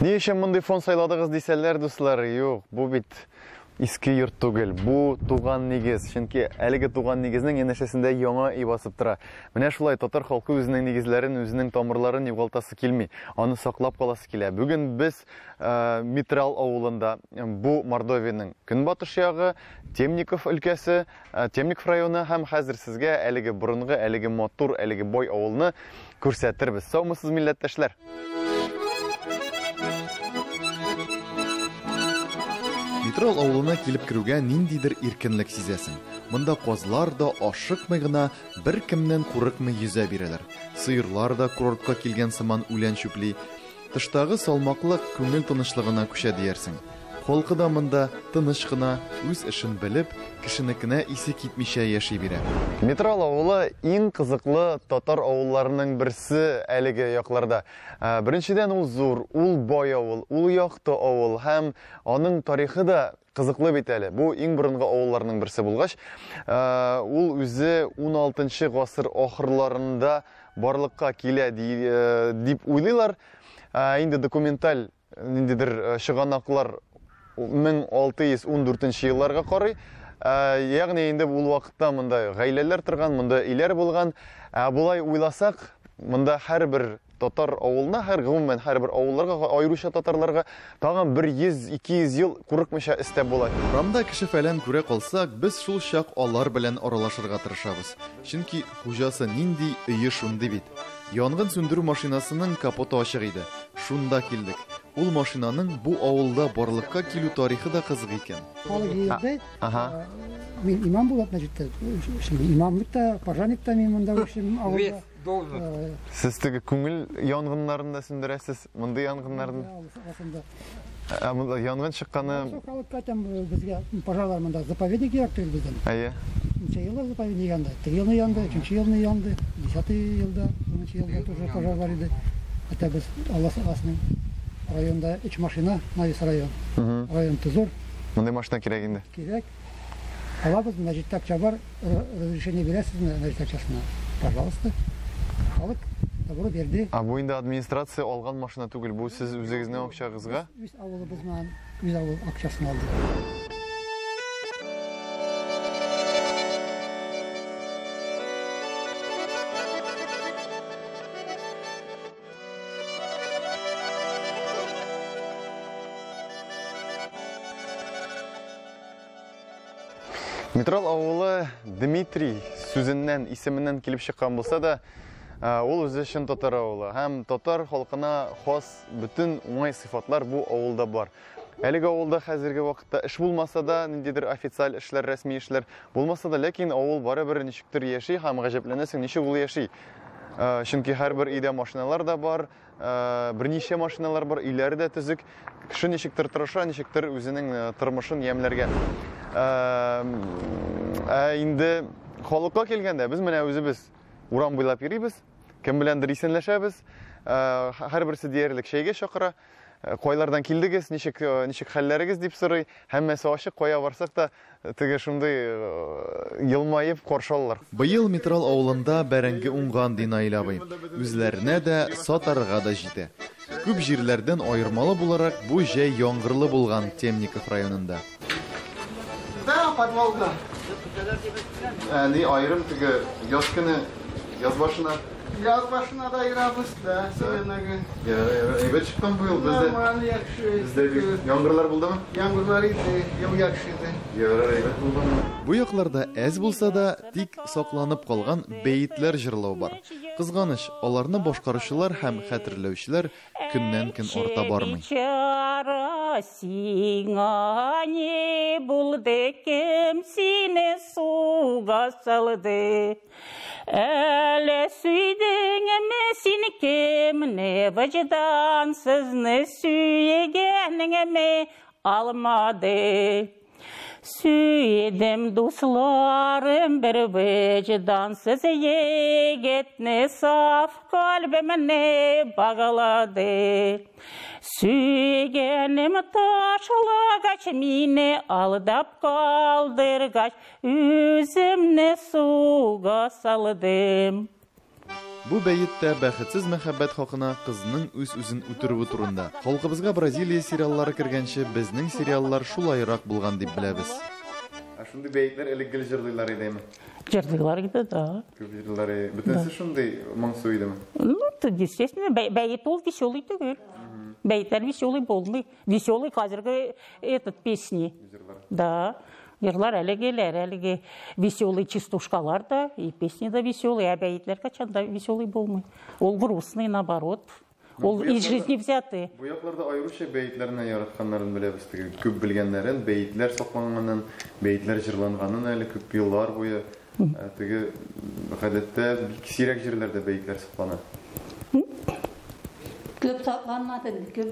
Ни өчен мондый фон сайладыгыз дисәләр, дуслар, юк, бу бит иске йорт түгел, бу туган нигез. Чөнки әлеге туган нигезнең янәшәсендә яңа өй басып тора. Менә шулай татар халкы үзенең нигезләрен, үзенең тамырларын югалтасы килми, аны саклап каласы килә. Бүген без Митрал авылында, бу Мордовиянең көнбатыш ягы, Темников өлкәсе, Темников районы һәм хәзер сезгә әлеге борынгы, әлеге матур, әлеге бай авылны күрсәтербез. Саумысыз, милләттәшләр! Митрал авылына килеп керүгә ниндидер иркенлек сизәсең. Монда казлар да ашыкмый гына, беркемнән курыкмый йөзә бирәләр. Сыерлар да курортка килгән сыман үлән чүпли. Тыштагы салмаклык күңел тынычлыгына күчә диярсең. Халкы да монда тыныч кына, үз эшен белеп, кешенекенә исе китмичә яши бирә. Митрал авылы иң кызыклы татар авылларының берсе әлеге якларда. Беренчедән, ул зур, ул бай авыл, ул якты авыл һәм аның тарихы да кызыклы бит әле. Бу иң борынгы авылларның берсе булгач, ул үзе 16 гасыр ахырларында барлыкка килә дип уйлыйлар. Инде документаль ниндидер чыганаклар 1614 елларга карый. Ягъни инде ул вакытта монда гаиләләр торган, монда өйләр булган. Ә болай уйласак, монда һәрбер татар авылына, һәр гомумән һәрбер авылларга, аеруча татарларга тагын бер 100-200 ел курыкмыйча өстәп була. Урамда кеше фәлән күрә калсак, без шул чак алар белән аралашырга тырышабыз. Чөнки хуҗасы нинди, өе шундый бит. Янгын сүндерү машинасының капоты ачык иде. Шунда килдек. Ул машинаның бу авылда барлыкка килү тарихы да кызык икән. Халык җыелды. Мин имам булып мәчеттә эшлим. Имамлык та, пожарник та мин монда эшлим авылда. Сез теге күңел янгыннарын да сүндерәсез, мондый янгыннарны. Ә монда янгын чыкканы... Шул халыкка әйтәм, безгә пожарлар монда заповедник кирәк түгел бездән. Әйе. Ничә еллар заповедник янды? Теге елны янды, өченче елны янды, десятый елда, унынчы елда тоже пожарлар иде. Хәтта без, Алла сакласын, районда өч машина, на весь район. Район зур. Мондый машина кирәк инде. Кирәк. Алабыз, мәчеттә акча бар, разрешение бирәсезме мәчет акчасына? Пожалуйста. Халык добро бирде. А бу инде администрация алган машина түгел, бу сез үзегезнең акчагызга? Үз авылыбыз белән, үз авыл акчасын алдык. Митрал авылы Дмитрий сүзеннән, исеменнән килеп чыккан булса да, ул үзе чын татар авылы һәм татар халкына хас бөтен уңай сыйфатлар бу авылда бар. Әлеге авылда хәзерге вакытта эш булмаса да, ниндидер официаль эшләр, рәсми эшләр булмаса да, ләкин авыл барыбер ничектер яши һәм гаҗәпләнәсең, ничек ул яши. Чөнки һәрбер өйдә машиналар да бар, берничә машиналар бар, өйләре дә төзек. Кеше ничектер тырыша, ничектер үзенең тормышын ямьләргә. Ә инде халыкка килгәндә, без менә үзебез урам буйлап йөрибез, кем беләндер исәнләшәбез, һәрберсе диярлек чәйгә чакыра. Кайлардан килдегез, ничек, ничек хәлләрегез дип сорый. Һәммәсе ачык, кая барсак та теге шундый елмаеп каршы алалар. Быел Митрал авылында бәрәңге уңган, ди Наил абый. Үзләренә дә, сатарга да җитә. Күп җирләрдән аермалы буларак, бу җәй яңгырлы булган Темников районында. Да, подвалда. Ни аерым теге яз көне, яз башына. Яз башына да айырабыз, да, сәләмәге. Әйбәт чыккан бу ел бездә. Нормаль, яхшы. Бездә бик яңгырлар булдымы? Яңгырлар иде, ел яхшы иде. Ярар, әйбәт булган. Бу якларда әз булса да, тик сакланып калган бәетләр җырлау бар. Кызганыч, аларны башкаручылар һәм хәтерләүчеләр көннән-көн арта бармый. Бичара, сиңа ни булды, кем сине суга салды? Әле сөйдеңме син кемне, вөҗдансызны сөйгәнеңме алмады? Сөйдем, дусларым, бер вөҗдансыз егетне, саф кальбемне баглады. Сөйгәнем ташлагач, мине алдап калдыргач, үземне суга салдым. Бу бәеттә бәхетсез мәхәббәт хакына кызның үз-үзен үтерүе турында. Халкыбызга Бразилия сериаллары кергәнче безнең сериаллар шулайрак булган дип беләбез. Ә шундый бәетләр элек гел җырлыйлар идеме? Җырлыйлар иде, да. Күп җырлыйлар иде. Бөтенесе шундый моңсу идеме? Ну, естественно, бәет ул веселый түгел. Бәетләр веселый булмый. Веселый хәзерге этот песни. Да. Җырлар әлегеләр, әлеге веселый частушкалар да, и песни да веселые, а бәетләр качан да веселый булмый. Ул грустный, наоборот. Ул из жизни взятый. Бу якларда аеруча бәетләрне яратканнарын беләбез, теге күп белгәннәрен, бәетләр сакланганын, бәетләр җырланганын әле күп еллар буе. Теге гадәттә бик сирәк җирләрдә бәетләр саклана. Күп сакланмады, күп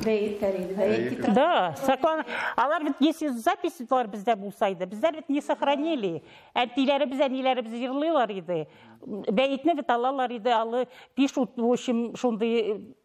бәетләр иде. Да, саклан. Алар бит если записьлар бездә булса иде, безләр бит не сохранили. Әтиләребез, әниләребез җырлыйлар иде. Бәетне бит алалар иде, алы пишут, в общем, шундый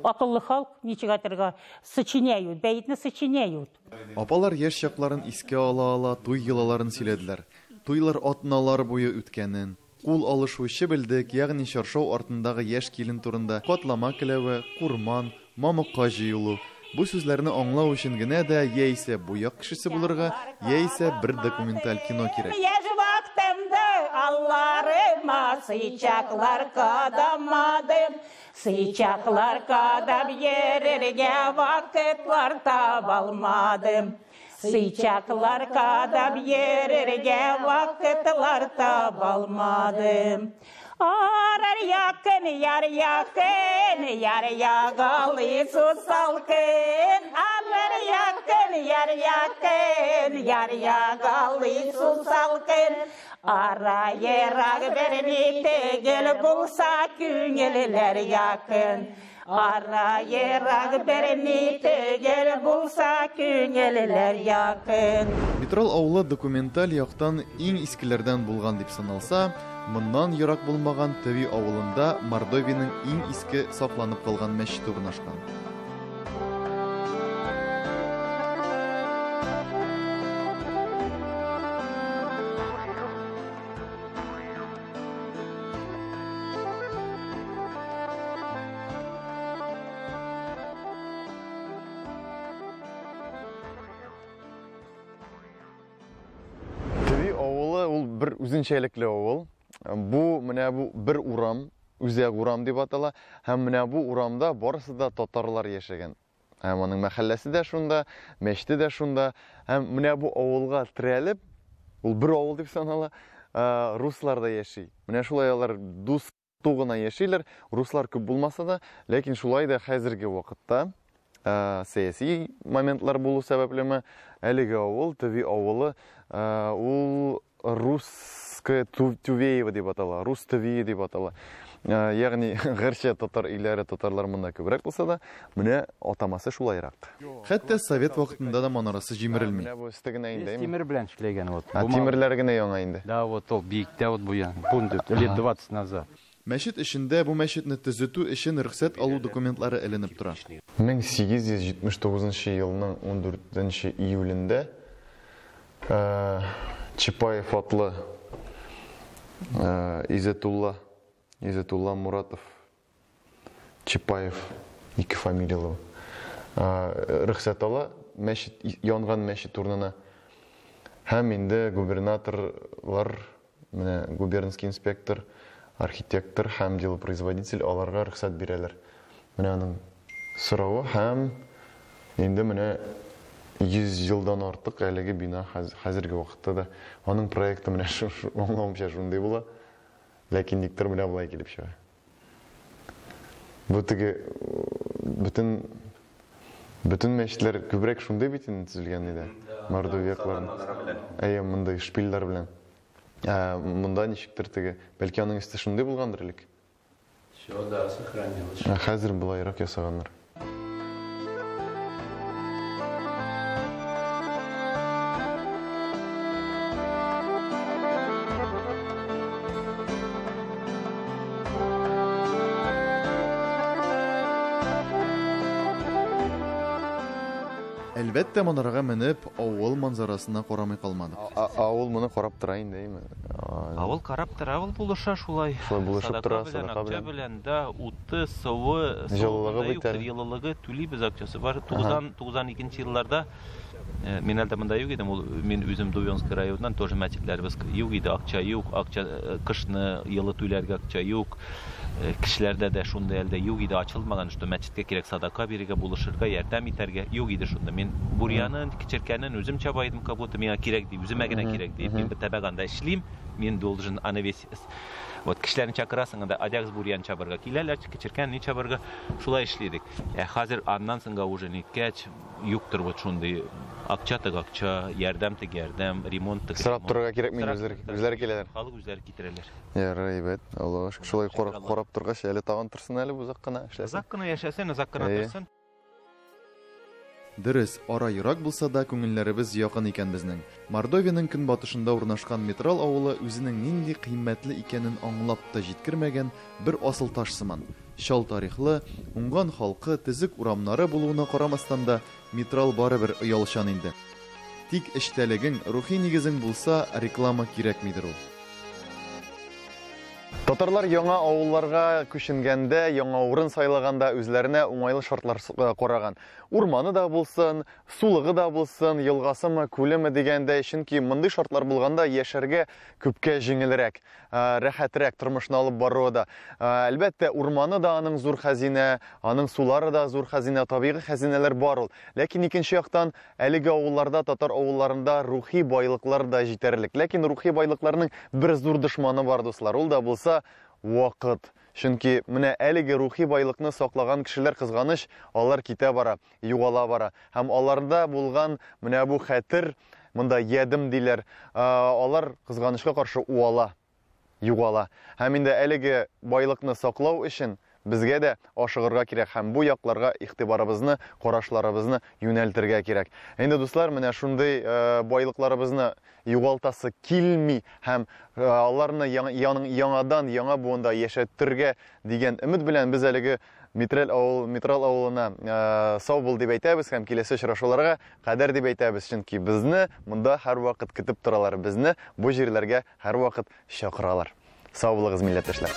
акыллы халык, ничек әйтергә, сочиняют, бәетне сочиняют. Апалар яшь чакларын искә ала-ала туй йолаларын сөйләделәр. Туйлар атналар буе үткәнен, кул алышу, чебелдек, ягъни чаршау артындагы яшь килен турында, катлама келәве, курман, мамыкка җыелу. Бу сүзләрне аңлау өчен генә дә яисә бу як кешесе булырга, яисә бер документаль кино кирәк. Яшь вакытымда алларыма сычаклар кадамадым, сычаклар кадап йөрергә вакытлар табалмадым. Сычаклар кадап йөрергә вакытлар табалмадым. Арар якын, яр якын, яр ягалы сусалкын. Арар якын, яр якын, яр ягалы сусалкын. Ара ерак берни тегел булса күңелләр якын. Ара ерак берни тегел булса күңелләр якын. Митрал авылы документаль яктан иң искеләрдән булган дип саналса, моннан ерак булмаган Төви авылында Мордовиянең иң иске сакланып калган мәчете урнашкан. Төви авылы ул бер үзенчәлекле авыл. Бу менә бу бер урам, үзәк урам дип атала, һәм менә бу урамда барысы да татарлар яшәгән. Һәм аның мәхәлләсе дә шунда, мәчете дә шунда. Һәм менә бу авылга терәлеп, ул бер авыл дип санала, руслар да яши. Менә шулай алар дус гына яшиләр, руслар күп булмаса да, ләкин шулай да хәзерге вакытта сәяси моментлар булу сәбәплеме, әлеге авыл, Төви авылы, ул русское Тювеево дип атала, рус Төвие дип атала. Ягъни гәрчә татар өйләре, татарлар монда күбрәк булса да, менә атамасы шулайрак. Хәтта совет вакытында да манарасы җимерелми. Менә бу өсте генә инде, әйме? Тимер белән эшләгән вот. А, тимерләр генә яңа инде. Да, вот ул биектә вот бу ян. Бу лет 20 назад. Мәчет эчендә бу мәчетне төзетү өчен рөхсәт алу документлары эленеп тора. 1879 елның 14 июлендә Чапаев атлы Изетулла Муратов, Чапаев ике фамилиялы, рөхсәт ала мәчет, янган мәчет урынына. Һәм инде губернаторлар, менә губернский инспектор, архитектор һәм делопроизводитель аларга рөхсәт бирәләр. Менә аның соравы һәм инде менә 100 елдан артык әлеге бина хәзерге вакытта да аның проекты менә аңлавымча шундый була, ләкин никтер менә болай килеп чыга. Бу теге бөтен мәчетләр күбрәк шундый бит инде төзелгән иде. Мордовия якларында. Әйе, мондый шпильләр белән. Монда ничектер теге, бәлки аның өсте шундый булгандыр элек. Всё, да, сохранилось. Ә хәзер болайрак ясаганнар. Әлбәттә, манарага менеп, авыл манзарасына карамый калмадык. Авыл моны карап тора инде, әйме? Авыл карап тора, авыл булыша шулай. Шулай булышып тора, белән, садака акча белән. белән, да, уты, суы, Җылылыгы бит әле. Җылылыгы түлибез акчасы бар. 90 92 елларда мин әлдә монда юк идем, ул мин үзем Дубенский районыннан, тоже мәчетләребез юк иде, акча юк, акча кышны елы түләргә акча юк. Кешеләрдә дә шундый әлдә юк иде, ачылмаган, что мәчеткә кирәк садака бирергә, булышырга, ярдәм итәргә юк иде шунда. Мин бурьянын, кечеркәнен үзем чаба идем, как будто миңа кирәк дип, үземә генә кирәк дип. Мин бер тәбәк анда эшлим, мин должен аны весь вот кешеләрне чакырасың анда, адягыз бурьян чабарга киләләр, кечеркән ни чабарга, шулай эшлидек. Ә хәзер аннан соңга уже ниткәч юктыр вот шундый акча тек акча, ярдәм тек ярдәм, ремонт тек Сорап ремонт. торырга кирәкми, Сорап үзләре киләләр. Халык үзләре китерәләр. Ярый, әйбәт. Аллага шөкер, шулай карап торгач, әле тагын торсын әле озак кына эшләсен. Озак кына яшәсен, озак кына торсын. Дөрес, ара ерак булса да, күңелләребез якын икән безнең. Мордовиянең көнбатышында урнашкан Митрал авылы үзенең нинди кыйммәтле икәнен аңлап та җиткермәгән бер асыл таш сыман. Чал тарихлы, уңган халкы, төзек урамнары булуына карамастан да, Митрал барыбер оялчан инде. Тик эчтәлегең, рухи нигезең булса, реклама кирәкмидер ул. Татарлар яңа авылларга күченгәндә, яңа урын сайлаганда үзләренә уңайлы шартлар караган. Урманы да булсын, сулыгы да булсын, елгасымы, күлеме дигәндә, чөнки мондый шартлар булганда яшәргә күпкә җиңелрәк, рәхәтрәк тормышны алып баруы да. Әлбәттә, урманы да аның зур хәзинә, аның сулары да зур хәзинә, табигый хәзинәләр бар ул. Ләкин икенче яктан, әлеге авылларда, татар авылларында рухи байлыклар да җитәрлек. Ләкин рухи байлыкларның бер зур дошманы бар, дуслар. Ул да булса вакыт. Чөнки менә әлеге рухи байлыкны саклаган кешеләр кызганыч, алар китә бара, югала бара. Һәм аларда булган менә бу хәтер, монда ядым диләр, алар кызганычка каршы уала, югала. Һәм инде әлеге байлыкны саклау өчен безгә дә ашыгырга кирәк һәм бу якларга игътибарыбызны, карашларыбызны юнәлтергә кирәк. Инде, дуслар, менә шундый байлыкларыбызны югалтасы килми һәм аларны яңадан яңа буында яшәтергә дигән өмет белән без әлеге Митрал авылына сау бул дип әйтәбез һәм киләсе очрашуларга кадәр дип әйтәбез, чөнки безне монда һәрвакыт көтеп торалар, безне бу җирләргә һәрвакыт чакыралар. Сау булыгыз, милләттәшләр.